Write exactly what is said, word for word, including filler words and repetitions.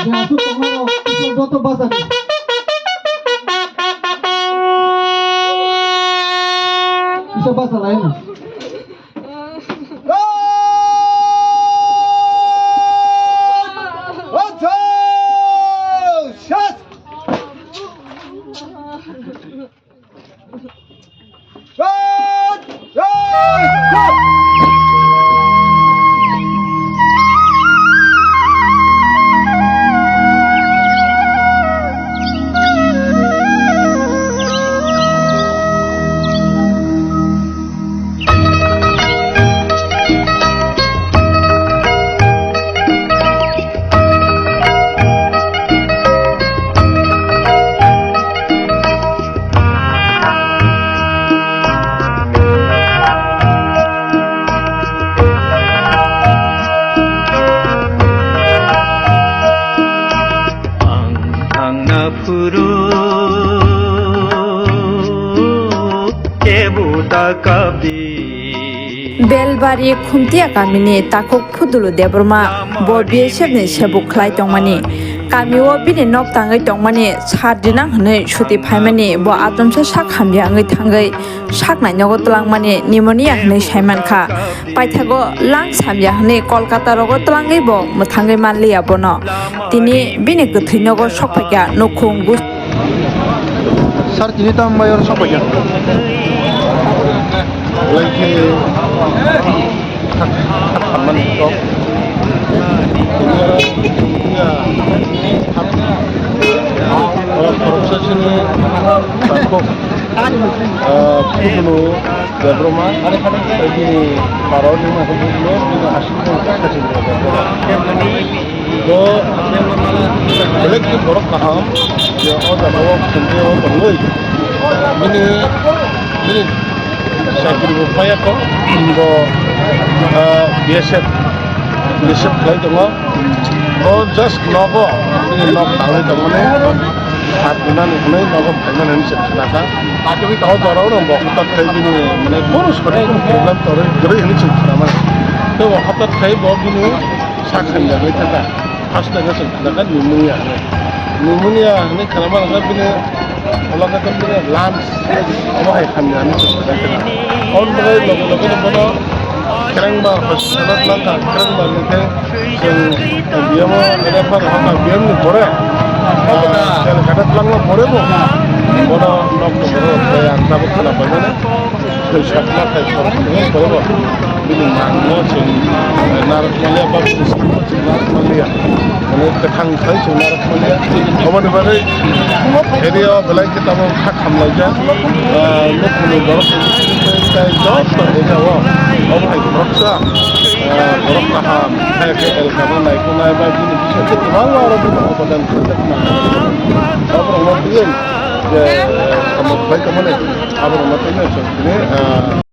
Yang asuk tongmano, Isor joto bachadi. Kisa basa laino. Ang thangna phuru kebo da kabi. Belbari Khumtiya kamini takhuk Phudulu Debbarma bo B S F ni sebuk khlai tongmani. Kamio bini nok tangwi tongmani sat dinang hwnwi suti phaimani bo achomsa sak hamya wngwi thangwi sak nainogo twlangmani pneumonia hwnwi saimankha. Paithago lang samya hwnwi Kolkata rogo twlangwi bo mwthangwi manliya bono. Tini bini kwthwi nogo sokphaikha nukhung gus- Sir, tini tamo bai oro sokphaikha. Belai khe kha-, kha-, khammani kok. Tini oro, tini ya, oro khoroksa sini takhuk, ah, Phudulu Debbarma, tei bini para o nini aswk bini aswk bini kha kha sini. Bo belai khe borok kaham, je o jaga o khumti o tongwi. Bini, bini chakri bo paiya kho, bo, ah, B S F, B S F khlai tongo. O just nogo, bini nok tangwi tongmani, sat dinani hwnwi nogo phaimani hinwi se khnakha. O jora o bo hwnkhe bini, mane, bono sorir problem torwi kwrwi hinwi se khnamani. Tei bo hwnkhe bo bini Sak hamya hwnwi thangkha. First time o chwng khnakha pneumonia hwnwi. Pneumonia hwnwi khnama rwkha bini, ulo khe bini lungs omo hai hamya hwnwi chwng khnakha. Oboni bagwi loge loge no bono Kwrwngba hospital o twlangkha, kwrwngba hwnkhe chwng B M o refer rwkha, B M ni pore, ah, Calcutta twlangma pore bo bono nok tongmani rwkha, ang tabuk khna paimani. Thwi sakma thai khoroknwi pore bo bini mangno chwng, eh, narwkmaliya ba bini sakno chwng narwkmaliya. Mane kwthang khai chwng narwkmaliya. Oboni bagwi area o belai khe tamo kha khamlaijak. Ah, nukhungni borok tei joto area o obo hai khoroksa, ah, borok kaham khe khe elkano naikolnai ba bini bisingtwi kwbangma oro bini obodan khaijak mano. Oborokno twiwi je samung khlai tongmani aborokno twiwi chwng tini, ah,